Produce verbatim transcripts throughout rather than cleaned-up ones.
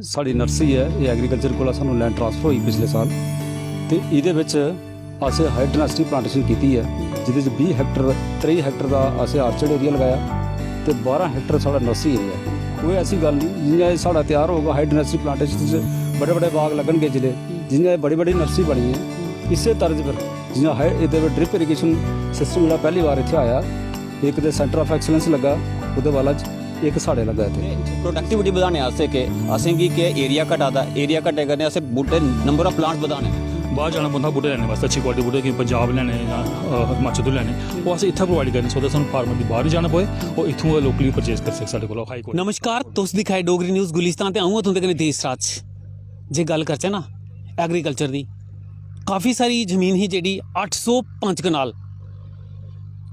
साढ़ी नर्सरी ऐ, एह् एग्रीकल्चर कोला सानूं लैंड ट्रांसफर होई पिछले साल, ते एह्दे बिच असें हाई डेंसिटी प्लांटेशन कीती ऐ, जेह्दे च बीह् हैक्टर, त्रेई हैक्टर दा असें आर्चर्ड एरिया लगाया ते बारां हैक्टर साढ़ा नर्सरी एरिया ऐ। कोई ऐसी गल्ल निं, जि'यां एह् साढ़ा त्यार होग हाई डेंसिटी प्लांटेशन च बड़े बड़े बाग लग्गनगे जिसलै, जि'यां एह् बड़ी बड़ी नर्सरी बनी ऐ, इस्सै तर्ज पर जि'यां हाई एह्दे पर ड्रिप इरीगेशन सिस्टम जेह्ड़ा पैह्ली बार इत्थै आया, इक ते सेंटर ऑफ एक्सीलेंस लग्गा, ओह्दे बाला च इक साढ़े लग्गा इत्थै। प्रोडक्टिविटी बधाने आस्तै के असेंगी के एरिया घटा दा, एरिया घटने कन्नै असें बूह्टे, नंबर ऑफ प्लांट बधाने। बाहर जाना पौंदा बूह्टे लैने बास्तै, अच्छी क्वालिटी बूह्टे, कि पंजाब लैने जां अ, हिमाचल तो लैने, ओह् अस इत्थै प्रोवाइड करने, सो दैट सानूं फार्मर दी बाहर निं जाना पवै, ओह् इत्थूं गै लोकली परचेज करी सकै साढ़े कोला हाई क्वालिटी। नमस्कार, तुस दिक्खा दे डोगरी न्यूज़ गुलिस्तान ते अ'ऊं आं तुं'दे कन्नै देश राज। जे गल्ल करचै ना एग्रीकल्चर दी, काफ़ी सारी जमीन ही जेह्ड़ी अट्ठ सौ पंज कनाल,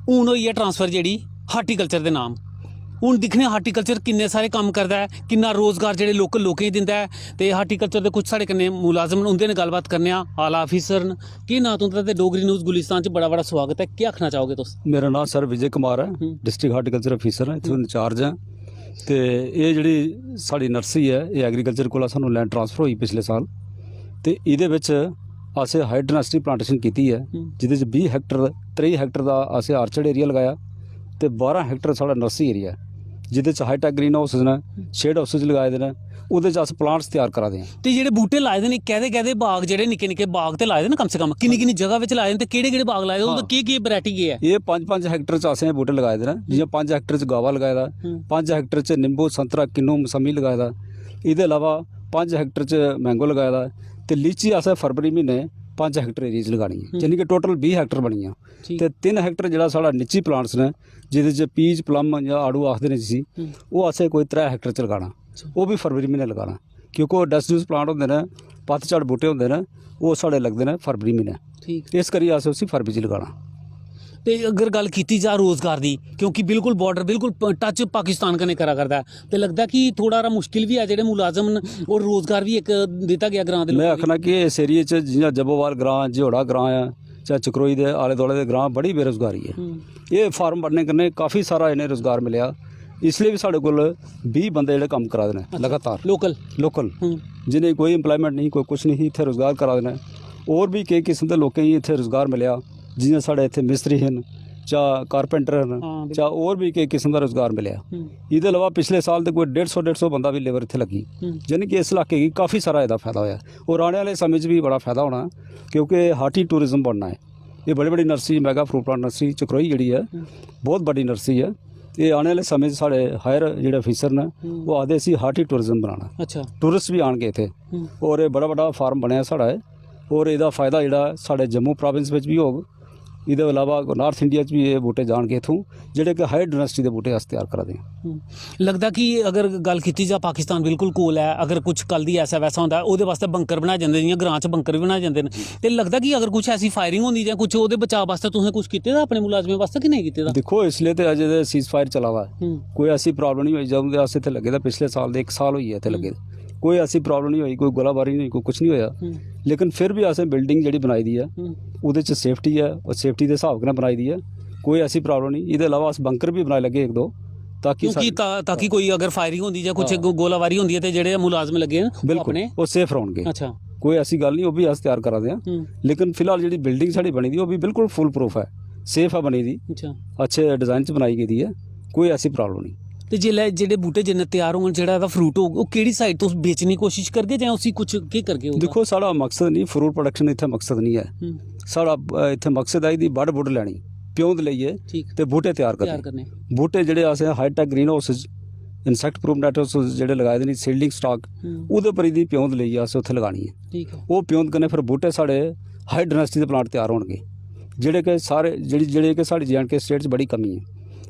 हून होई ऐ ट्रांसफर जेह्ड़ी हार्टिकल्चर दे नाम। हून दिक्खने हार्टिकल्चर किन्ने सारे कम्म करदा ऐ, किन्ना रोजगार जेह्ड़े लोकल लोकें गी दिंदा ऐ। ते हार्टिकल्चर दे कुछ साढ़े कन्नै मुलाजम न, उं'दे नै गल्लबात करने आं। आला ऑफिसर न। केह् नांऽ तुं'दा ते डोगरी न्यूज़ गुलिस्तान च बड़ा बड़ा स्वागत ऐ, केह् आखना चाहोगे तुस? मेरा नांऽ सर विजय कुमार ऐ, हम्म। डिस्ट्रिक्ट हार्टिकल्चर ऑफिसर ऐ, इत्थूं इंचार्ज ऐ। ते एह् जेह्ड़ी साढ़ी नर्सरी ऐ, एह् एग्रीकल्चर कोला सानूं लैंड ट्रांसफर होई पिछले साल, ते एह्दे बिच असें हाई डेंसिटी प्लांटेशन कीती ऐ, हम्म। जेह्दे च बीह् हैक्टर, त्रेई हैक्टर दा असें आर्चर्ड एरिया लगाया ते बारां हैक्टर साढ़ा नर्सरी एरिया ऐ, जेह्दे च हाईटेक ग्रीन हाउसेज न, शेड हाउसेज लगाए दे न, ओह्दे च अस प्लांट्स त्यार करा दे आं। ते जेह्ड़े बूह्टे लाए दे न, कैह्दे कैह्दे बाग, जेह्ड़े निक्के निक्के बाग ते लाए दे ना कम से कम, किन्नी किन्नी जगह बिच लाए दे न ते केह्ड़े केह्ड़े बाग लाए दे, ओह्दा हां। केह् केह् वैरायटी केह् ऐ? एह् पंज पंज हैक्टर च असें बूह्टे लगाए दे न, जि'यां पंज हैक्टर च गावा लगाए दा, हम्म। पंज हैक्टर च निंबू, संतरा, किन्नू, मसम्मी लगाए दा। एह्दे इलावा पंज हैक्टर च मैंगो लगाए दा ते लीची असें फरवरी म्हीने पंज हैक्टर एरिया च लगानी ऐ, हम्म। यानी कि टोटल बीह् हैक्टर बनी गेआ। ठीक। ते तिन्न हैक्टर जेह्ड़ा साढ़ा निजी प्लांट्स न, जेह्दे च पीच, प्लम जां आड़ू आखदे न जिसी, हम्म। ओह् असें कोई त्रै हैक्टर च लगाना, अच्छा। ओह् बी फरवरी म्हीने लगाना, क्योंकि ओह् डेसिड्यूस प्लांट होंदे न, पतझड़ बूह्टे होंदे न, ओह् साढ़े लगदे न फरवरी म्हीने। ठीक। इस करियै असें उसी फरवरी च लगाना। ते अगर गल्ल कीती जा रोजगार दी, क्योंकि बिल्कुल बॉर्डर बिल्कुल प-, टच पाकिस्तान कन्नै करा करदा ऐ, ते लगदा कि थोह्ड़ा हारा मुश्किल बी ऐ, जेह्ड़े मुलाजम न, और रोजगार बी इक दित्ता गेआ ग्रां दे में लोकें गी। आखना कि इस एरिया च जि'यां जब्बोवाल ग्रां, जिहोड़ा ग्रां ऐ, चाहे चक्रोई दे आले दुआले दे ग्रां, बड़ी बेरोजगारी ऐ। हम्म। एह् फार्म बनने कन्नै काफी सारा इ'नें रोजगार मिलेआ, इसलेई बी साढ़े कोल बीह् बंदे जेह्ड़े कम्म करा दे न, अच्छा। लगातार। लोकल? लोकल। हम्म। जि'नेंगी कोई एम्प्लॉयमेंट नेईं, कोई कुछ नेईं ही, इत्थै रोजगार करा दे न। होर बी केईं किस्म दे लोकें गी इत्थै रोजगार मिलेआ, जि'यां साढ़े इत्थै मिस्त्री न, जां कारपेंटर न, हां, बिल्कुल। जां होर बी केईं किस्म दा रोजगार मिलेआ। हम्म। एह्दे इलावा पिछले साल ते कोई डेढ़ सौ, डेढ़ सौ बंदा बी लेबर इत्थै लग्गी, हम्म। यानी कि इस इलाके गी काफी सारा एह्दा फायदा होआ। और आने आह्ले समें च बी बड़ा फायदा होना, क्योंकि हार्टी टूरिज्म बनना ऐ। एह् बड़ी बड़ी nursery, mega fruit plant nursery Chakroi जेह्ड़ी ऐ, हम्म। बहुत बड्डी नर्सरी ऐ। एह् आने आह्ले समें च साढ़े हायर जेह्ड़े ऑफिसर न, हम्म। ओह् आखदे इसी हार्टी टूरिज्म बनाना, अच्छा। टूरिस्ट बी आनगे इत्थै। हम्म। और एह् बड़ा बड्डा फार्म बनेआ साढ़ा एह्, और एह्दा फायदा जेह्ड़ा साढ़े जम्मू प्रोविंस बिच बी होग। एह्दे इलावा नार्थ इंडिया च बी एह् बूह्टे जान गे इत्थूं, जेह्ड़े कि हाई डेंसिटी दे बूह्टे अस त्यार करा दे आं। हम्म। लगदा कि अगर गल्ल कीती जा, पाकिस्तान बिल्कुल कोल ऐ, अगर कुछ कल दी ऐसा वैसा होंदा ऐ, ओह्दे बास्तै बंकर बनाए जंदे, जि'यां ग्रां च बंकर बी बनाए जंदे न। ते लगदा कि अगर कुछ ऐसी फायरिंग होंदी जां कुछ ओह्दे बचाऽ बास्तै तुसें कुछ कीते दा अपने मुलाजमें बास्तै कि नेईं कीते दा? दिक्खो, इसलै ते अजें ते सीज फायर चला दा ऐ। हम्म। कोई ऐसी प्रॉब्लम निं होई, जदूं दे अस इत्थै लग्गे दा, पिछले साल दे इक साल होई गेआ इत्थै हम्म। लग्गे दे। कोई ऐसी प्रॉब्लम निं होई, कोई गोलाबारी निं होई, कोई कुछ निं होया। हम्म। लेकिन फिर बी असें बिल्डिंग जेह्ड़ी बनाई दी ऐ, हम्म। ओह्दे च सेफ्टी ऐ, और सेफ्टी दे स्हाब कन्नै बनाई दी ऐ, कोई ऐसी प्रॉब्लम निं। एह्दे इलावा अस बंकर बी बनाई लग्गे इक दो, ताकि क्योंकि सा- ता-, ताकि कोई अगर फायरिंग होंदी जां कुछ हां। गो-, गोलाबारी होंदी ऐ ते जेह्ड़े मुलाजम लग्गे न, ओह् बिल्कुल, अपने ओह् सेफ रौह्नगे। अच्छा। कोई ऐसी गल्ल निं, ओह् बी अस त्यार करा दे आं। हम्म। लेकिन फिलहाल जेह्ड़ी बिल्डिंग साढ़ी बनी दी, ओह् बी बिल्कुल फुल प्रूफ ऐ, सेफ ऐ बनी दी, अच्छा। अच्छे डिजाइन च बनाई गेदी ऐ, कोई ऐसी प्रॉब्लम निं। ते जेल्लै जेह्ड़े बूह्टे जिन्ने त्यार होङन, जेह्ड़ा एह्दा फ्रूट होग, ओह् केह्ड़ी साइड तुस बेचने दी कोशिश करगे जां उसी कुछ केह् करगे ओह्दा? दिक्खो, साढ़ा मकसद निं, फ्रूट प्रोडक्शन इत्थै मकसद निं ऐ। हम्म। साढ़ा, अ, इत्थै मकसद ऐ एह्दी बड्ढ बुड्ढ लैनी, प्योंद लेइयै ठीक। ते बूह्टे त्यार त्यार करने। करने। बूह्टे जेह्ड़े असें हाईटेक ग्रीन हाउस च, इंसैक्ट प्रूफ नेट हाउस जेह्ड़े लगाए दे न, सीडलिंग स्टाक, हम्म। ओह्दे पर एह्दी प्योंद लेइयै असें उत्थै लगानी ऐ। ठीक ऐ। ओह् प्योंद कन्नै फिर बूह्टे साढ़े हाई डेंसिटी दे प्लांट त्यार होणगे, जेह्ड़े कि सारे, जेह्ड़ी, जेह्ड़े कि साढ़ी जे एंड के स्टेट च बड़ी कमी ऐ।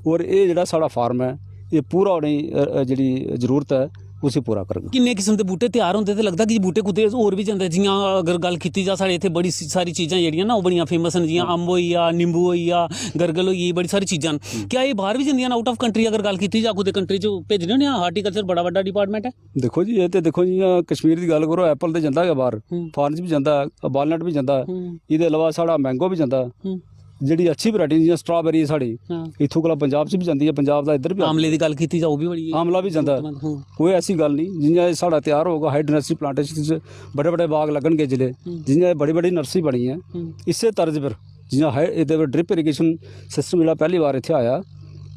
और एह् जेह्ड़ा साढ़ा फार्म ऐ, एह् पूरा उ'नेंगी, अ, अ, जेह्ड़ी जरूरत ऐ, उसी पूरा करग। किन्ने किस्म दे बूह्टे त्यार होंदे ते लगदा कि बूह्टे कुतै होर बी जंदे? जि'यां अगर गल्ल कीती जा, साढ़े इत्थै बड़ी स-, सारी चीजां जेह्ड़ियां ना, ओह् बड़ियां फेमस न, जि'यां हम्म। अम्ब होई गेआ, निंबू होई गेआ, गरगल होई गेई, बड़ी सारी चीजां न। हम्म। क्या एह् बाह्र बी जंदियां न, आउट ऑफ कंट्री अगर गल्ल कीती जा, कुतै कंट्री च भेजने होने आं? हार्टिकल्चर बड़ा बड्डा डिपार्टमेंट ऐ। दिक्खो जी, एह् ते दिक्खो, जि'यां कश्मीर दी गल्ल करो, एप्पल ते जंदा गै बाह्र, हम्म। फारन च बी जंदा ऐ, वालनट बी जंदा ऐ। हम्म। एह्दे इलावा साढ़ा मैंगो बी जंदा ऐ। हम्म। जेह्ड़ी अच्छी वैरायटी, जि'यां स्ट्राबेरी साढ़ी, हां। इत्थूं कोला पंजाब च बी जंदी ऐ, पंजाब दा इद्धर बी आमले दी गल्ल कीती जा, ओह् बी बड़ी आमला बी जंदा। हां। कोई ऐसी गल्ल निं, जि'यां एह् साढ़ा त्यार होग, हाई डेंसिटी प्लांटेशन च बड़े बड़े बाग लग्गन गे जिसलै, हम्म। जि'यां एह् बड़ी बड़ी नर्सरी बनी ऐ, हम्म। इस्सै तर्ज पर जि'यां हाई, एह्दे पर ड्रिप इरीगेशन सिस्टम जेह्ड़ा पैह्ली बार इत्थै आया,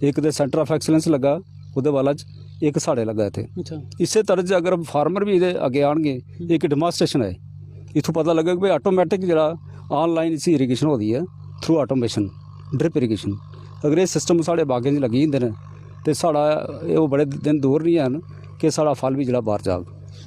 इक ते सेंटर ऑफ एक्सीलेंस लग्गा, ओह्दे बाला च इक साढ़े लग्गा इत्थै। अच्छा। इस्सै तर्ज च अगर फार्मर बी एह्दे अग्गें आनगे, हम्म। इक डिमांस्ट्रेशन ऐ, इत्थूं पता लग्गग कि ऑटोमेटिक जेह्ड़ा ऑनलाइन इसी इरीगेशन होआ दी ऐ थ्रू ऑटोमेशन, ड्रिप इरीगेशन। अगर एह् सिस्टम साढ़े बागें च लग्गी जंदे न ते साढ़ा एह्, ओह् बड़े दिन दूर निं हैन कि साढ़ा फल बी जेह्ड़ा बाह्र जाग।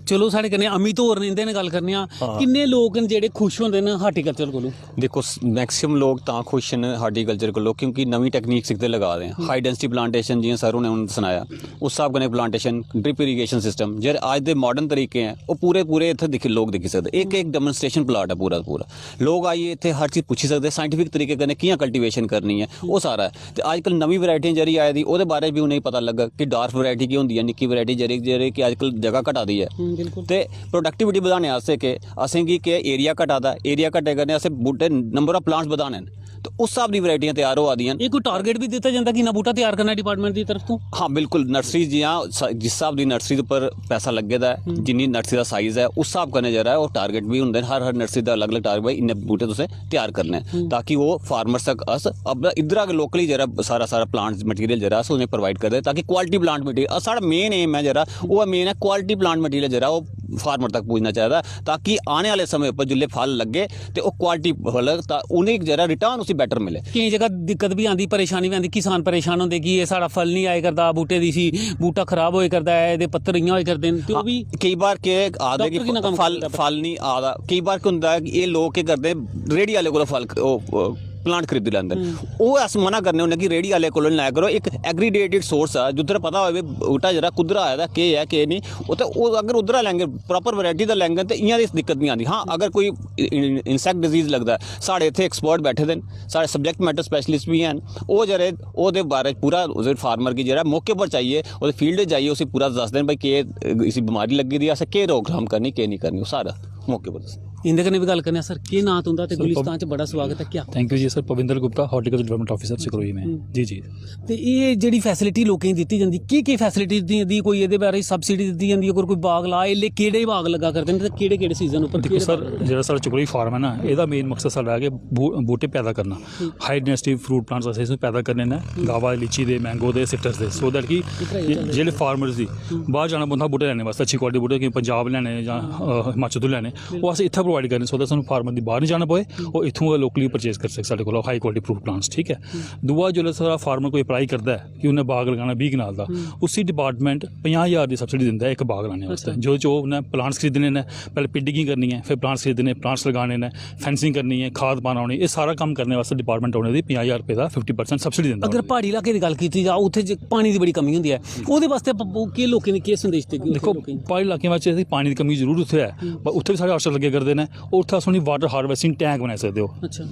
चलो, साढ़े कन्नै अमित होर न, इं'दे नै गल्ल करने आं। हां। किन्ने लोक न जेह्ड़े खुश होंदे न हार्टिकल्चर कोलू? देखो, मैक्सिमम लोक तां खुश न हार्टिकल्चर कोलू, क्योंकि नमीं टैक्नीक सिखदे लगा दे हैं। हाई डेंसिटी प्लांटेशन, जि'यां सर होरें हून सनाया, उस स्हाब कन्नै प्लांटेशन, ड्रिप इरीगेशन सिस्टम, जेह्ड़े अज्ज दे माडर्न तरीके हैं, ओह् पूरे पूरे इत्थै दिक्खी, लोक दिक्खी सकदे। इक इक डेमोन्स्ट्रेशन प्लाट ऐ पूरा दा पूरा। लोक आइयै इत्थै हर चीज पुच्छी सकदे, साइंटिफिक तरीके कन्नै कि'यां कल्टीवेशन करनी ऐ, ओह् सारा ऐ। ते अज्जकल नमीं वैरायटियां जेह्ड़ी आई दी, ओह्दे बारे च बी उ'नेंगी पता लग्गा कि डार्फ वैरायटी केह् होंदी ऐ, निक्की वैरायटी जेह्ड़ी, जेह्ड़ी कि अज्जकल जगह घटा दी ऐ। हम्म, बिल्कुल। ते प्रोडक्टिविटी बधाने आस्तै के असेंगी के एरिया घटा दा, एरिया घटने कन्नै असें बूह्टे, नंबर ऑफ प्लांट्स बधाने न, ते उस स्हाब दी वैरायटियां त्यार होआ दियां न। एह् कोई टारगेट बी दित्ता जंदा कि इन्ना बूह्टा त्यार करना डिपार्टमेंट दी तरफ तों? हां, बिल्कुल। नर्सरी जि'यां स-, जिस स्हाब दी नर्सरी दे उप्पर पैसा लग्गे दा ऐ, हम्म। जिन्नी नर्सरी दा साइज ऐ, उस स्हाब कन्नै जेह्ड़ा ऐ ओह् टारगेट बी होंदे न। हर, हर नर्सरी दा अलग-अलग टारगेट, भाई इन्ने बूह्टे तुसें त्यार करने न, हम्म। ताकि ओह् फार्मर्स तक अस अपना इद्धरा गै लोकली जेह्ड़ा सारा, सारा प्लांट मटीरियल जेह्ड़ा अस उ'नेंगी प्रोवाइड करदे, ताकि क्वालिटी प्लांट मटीरियल, साढ़ा मेन एम ऐ जेह्ड़ा, ओह् मेन ऐ क्वालिटी प्लांट मटीरियल जेह्ड़ा ओह् फार्मर तक पुज्जना चाहिदा, ताकि आने आह्ले समें उप्पर जिसलै फल लग्गे ते ओह् क्वालिटी फल, तां उ'नेंगी जेह्ड़ा रिटर्न उसी बेटर मिले। केईं जगह दिक्कत बी आंदी, परेशानी बी आंदी, किसान परेशान होंदे कि एह् साढ़ा फल निं आए करदा, बूह्टे दी इसी, बूह्टा खराब होए करदा ऐ, एह्दे पत्तर इ'यां होए करदे न, ते ओह् बी केईं बार केह् आखदे कि डॉक्टर किन्ना कम्म फल, करदा? फल निं आ दा। केईं बार केह् होंदा ऐ कि एह् लोक केह् करदे, रेह्ड़ी आह्ले कोला फल, ओह्, ओह्, प्लांट खरीदी लैंदे न। हम्म। ओह् अस मना करने होन्ने कि रेह्ड़ी आह्ले कोला निं लैआ करो। इक एग्रीगेटेड सोर्स ऐ, जिद्धर पता होऐ बूह्टा जेह्ड़ा कुद्धरा आए दा, केह् ऐ, केह् नेईं। ओह् ते ओह् अगर उद्धरा लैंगे, प्रॉपर वैरायटी दा लैंगे, ते इ'यां दी दिक्कत निं आंदी। हां, अगर कोई इन-, इंसैक्ट डिजीज लगदा ऐ, साढ़े इत्थै एक्सपर्ट बैठे दे न, साढ़े सब्जैक्ट मैटर स्पैशलिस्ट बी हैन, ओह् जेह्ड़े ओह्दे बारे च पूरा उस फार्मर गी जेह्ड़ा मौके पर जाइयै, ओह्दे फील्ड च जाइयै उसी पूरा दसदे न, भाई, केह् इसी बमारी लग्गी दी ऐ, असें केह् रोकथाम करनी, केह् नेईं करनी, ओह् सारा मौके पर दसदे। इं'दे कन्नै बी गल्ल करने आं। सर, केह् नांऽ तुं'दा ते सर, गुलिस्तान च बड़ा स्वागत ऐ। क्या? थैंक यू जी sir, Pavinder Gupta, horticulture development officer Sikrohi में। हम्म। जी, जी। ते एह् जेह्ड़ी फैसिलिटी लोकें गी दित्ती जंदी, केह् केह् फैसिलिटी दित्ती जंदी, कोई एह्दे बारे च सब्सिडी दित्ती जंदी, अगर कोई बाग ला, एल्लै केह्ड़े बाग लग्गा करदे न ते केह्ड़े केह्ड़े सीजन उप्पर देखो केह्ड़े सर, बाग लगदे? जेह्ड़ा साढ़ा चकरोई फार्म ऐ ना, एह्दा मेन मकसद साढ़ा ऐ कि बू-, बूह्टे पैदा करना। हम्म। हाई डेंसिटी फ्रूट प्लांट्स असें इसमें पैदा करने न, हम्म। गावा, लीची दे, मैंगो दे, सिट्रस दे, सो दैट कि इद्धरा एह् चलदे जेह्ड़े फार्मर्स दी हम्म। बाह्र जाना पौंदा हा बूह्टे लैने बास्तै, अच्छी क्वालिटी बूह्टे, क्योंकि पंजाब लैने जां, हां। अ, हिमाचल तो लैने, ओह् अस इत्थै प्रोवाइड करने, सो दैट सानूं फार्मर दी बाह्र निं जाना पवै, हम्म। ओह् इत्थूं गै लोकली परचेज करी सकै साढ़े कोला हाई क्वालिटी फ्रूट प्लांट्स, ठीक ऐ। हम्म। दूआ, जिसलै साढ़ा फार्मर कोई अप्लाई करदा ऐ कि उन्नै बाग लगाना बीह् कनाल दा, हम्म। उसी डिपार्टमेंट पंजाह् ज्हार दी सब्सिडी दिंदा ऐ इक बाग लाने बास्तै। अच्छा। जो, जो उन्नै प्लांट्स खरीदने न, पैह्ले पिडिंग करनी ऐ, फिर प्लांट्स खरीदने, प्लांट्स लगाने न, फैंसिंग करनी ऐ, खाद पाना उ'नें, एह् सारा कम्म करने बास्तै डिपार्टमेंट उ'नें दी पंजाह् ज्हार रपेऽ दा फिफ्टी परसेंट सब्सिडी दिंदा अगर उ'नें गी। प्हाड़ी इलाके दी गल्ल कीती जा, उत्थै जे पानी दी बड़ी कमी होंदी ऐ, ओह्दे बास्तै प-, प-, केह् लोकें दी केह् संदेश देगे उत्थै देखो, लोकें गी? प्हाड़ी इलाकें बास्तै ते पानी दी कमी जरूर उत्थै ऐ, हम्म। पर उत्थै बी साढ़े हास्टल लग्गे करदे न, और उत्थै अस उ'नेंगी वाटर हार्वेस्टिंग टैंक बनाई सकदे ओ। अच्छा।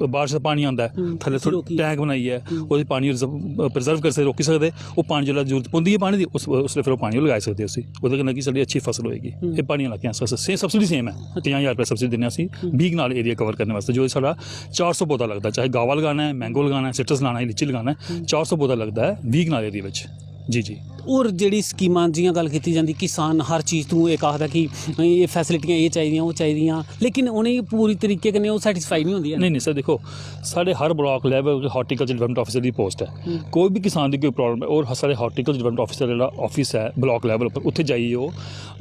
बारिश दा पानी आंदा ऐ, हम्म, थल्ले थोह्ड़ी रोकी। टैंक बनाइयै हम्म। ओह्दे पानी रिजर्व, प्रिजर्व करी सकदे, रोकी सकदे। ओह् पानी जिसलै जरूरत पौंदी ऐ पानी दी, उस, उसलै फिर ओह् पानी ओह् लगाई सकदे उसी, ओह्दे कन्नै कि साढ़ी अच्छी फसल होएगी। हम्म। एह् प्हाड़ियें इलाकें आस्तै सेम, सब्सिडी सेम ऐ, पंजाह् ज्हार रपेआ सब्सिडी दिन्ने आं असी हम्म। बीह् कनाल एरिया कवर करने बास्तै। जो साढ़ा चार सौ पौधा लगदा, चाहे गावा लगाना ऐ, मैंगो लगाना ऐ, सिट्रस लाना ऐ, लीची लगाना ऐ, हम्म। चार सौ पौधा लगदा ऐ बीह् कनाल एरिया बिच। जी, जी। होर जेह्ड़ी स्कीमां, जि'यां गल्ल कीती जंदी, किसान हर चीज तों इक आखदा कि एह् फैसिलिटियां एह् चाहिदियां, ओह् चाहिदियां, लेकिन उ'नेंगी पूरी तरीके कन्नै ओह् सैटिस्फाई निं होंदियां। नेईं, नेईं सर, दिक्खो, साढ़े हर ब्लॉक लेवल पर हार्टिकल्चर डेवलपमेंट ऑफिसर दी पोस्ट ऐ। हम्म। कोई बी किसान दी कोई प्रॉब्लम ऐ, और साढ़े हार्टिकल्चर डेवलपमेंट ऑफिसर जेह्ड़ा ऑफिस ऐ ब्लॉक लेवल पर, उत्थै जाइयै ओह्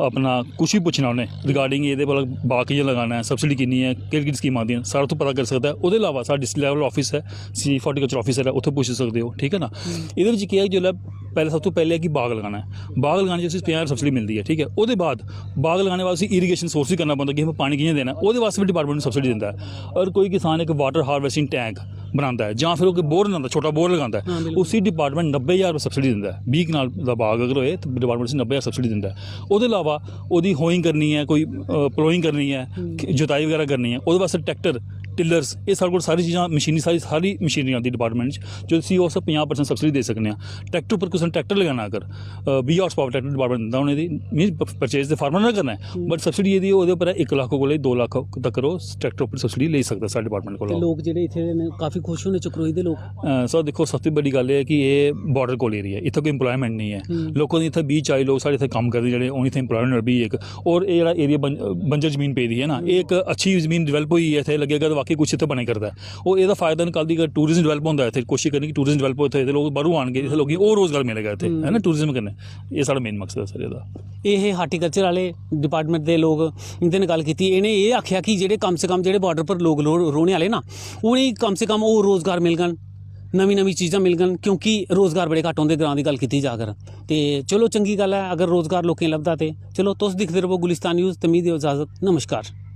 अपना कुछ बी पुच्छना उ'नें रिगार्डिंग एह्दे कोला बाग कि'यां लगाना ऐ, सब्सिडी किन्नी ऐ, केह्ड़ी केह्ड़ी स्कीमां आंदियां, सारा उत्थै पता करी सकदा ऐ। ओह्दे इलावा साढ़ा डिस्ट्रिक्ट लेवल ऑफिस ऐ, चीफ हार्टिकल्चर ऑफिसर ऐ, उत्थै पुच्छी सकदे ओ, ठीक ऐ ना। हम्म। एह्दे बिच केह् ऐ, जिसलै पैह्लें, सब तों पैह्लें कि बाग लगाना ऐ, बाग लगाने च उसी पंजाह् ज्हार सब्सिडी मिलदी ऐ, ठीक ऐ। ओह्दे बाद बाग लगाने बाद उसी इरीगेशन सोर्स बी करना पौंदा कि हमें पानी कि'यां देना ऐ, ओह्दे बास्तै बी डिपार्टमेंट सब्सिडी दिंदा ऐ। और कोई किसान इक वाटर हार्वेस्टिंग टैंक बनांदा ऐ जां फिर ओह् कोई बोर बनांदा, छोटा बोर लगांदा ऐ, हां, बिल्कुल। उसी डिपार्टमेंट नब्बै ज्हार रपेऽ सब्सिडी दिंदा ऐ। बीह् कनाल दा बाग अगर होए ते डिपार्टमेंट उसी नब्बै ज्हार सब्सिडी दिंदा ऐ। ओह्दे इलावा ओह्दी होइंग करनी ऐ, कोई, अ, प्लोइंग करनी ऐ, हम्म। जुताई बगैरा करनी ऐ, ओह्दे बास्तै ट्रैक्टर टिलर्स, एह् साढ़े कोल सारी चीज़ां, मशीनरी, सारी सारी मशीनरी आंदी डिपार्टमेंट च, जो सी ओह् अस पंजाह् परसेंट सब्सिडी देई सकने आं। ट्रैक्टर उप्पर कुसै ने ट्रैक्टर लगाना अगर, बीह् हार्स पावर ट्रैक्टर डिपार्टमेंट दिंदा उ'नें दी, मी परचेज ते फार्मर ने करना ऐ, बट सब्सिडी एह्दी ओह्दे उप्पर ऐ, इक लक्ख कोला दो लक्ख तक ओह् ट्रैक्टर उप्पर सब्सिडी लेई सकदा साढ़े डिपार्टमेंट कोला। ते लोक जेह्ड़े इत्थै न, काफी खुश होने चक्रोई दे लोक। अ, सर, दिक्खो, सब तो बड्डी गल्ल एह् ऐ कि एह् बार्डर कोल एरिया ऐ, इत्थै कोई एम्प्लॉयमेंट नेईं ऐ। लोकें दी इत्थै बीह् चाली लोक साढ़े इत्थै कम्म करदे जेह्ड़े, हून इत्थै एम्प्लॉयमेंट बी इक, होर एह् जेह्ड़ा एरिया बं-, बंजर जमीन पेदी ऐ ना, एह् इक अच्छी जमीन डिवैलप होई ऐ, इत्थै लग्गेगा ते वाकई कुछ इत्थै बने करदा ऐ। ओह् एह्दा फायदा न, कल दी अगर टूरिज्म डिवैलप होंदा ऐ इत्थै, कोशिश करनी कि टूरिज्म डिवैलप होए इत्थै, ते लोक बाह्रों आनगे, इत्थै लोकें गी होर रोजगार मिलेगा इत्थै, है ना, टूरिज्म कन्नै। एह् साढ़ा मेन मकसद ऐ सर एह्दा। एह् हे हार्टिकल्चर आह्ले डिपार्टमेंट दे लोक, इं'दे ने गल्ल कीती। इ'नें एह् आखेआ कि जेह्ड़े कम से कम जेह्ड़े बार्डर पर लोक लो-, रौह्ने आह्ले ना, उ'नेंगी कम से कम होर रोजगार मिलङन, नमीं नमीं चीज़ां मिलङन, क्योंकि रोजगार बड़े घट्ट होंदे ग्रांऽ दी गल्ल कीती जा कर। ते चलो, चंगी गल्ल ऐ अगर रोजगार लोकें गी लभदा ते। चलो, तुस दिखदे रवो गुलिस्तान न्यूज़ ते मी देओ इजाज़त। नमस्कार।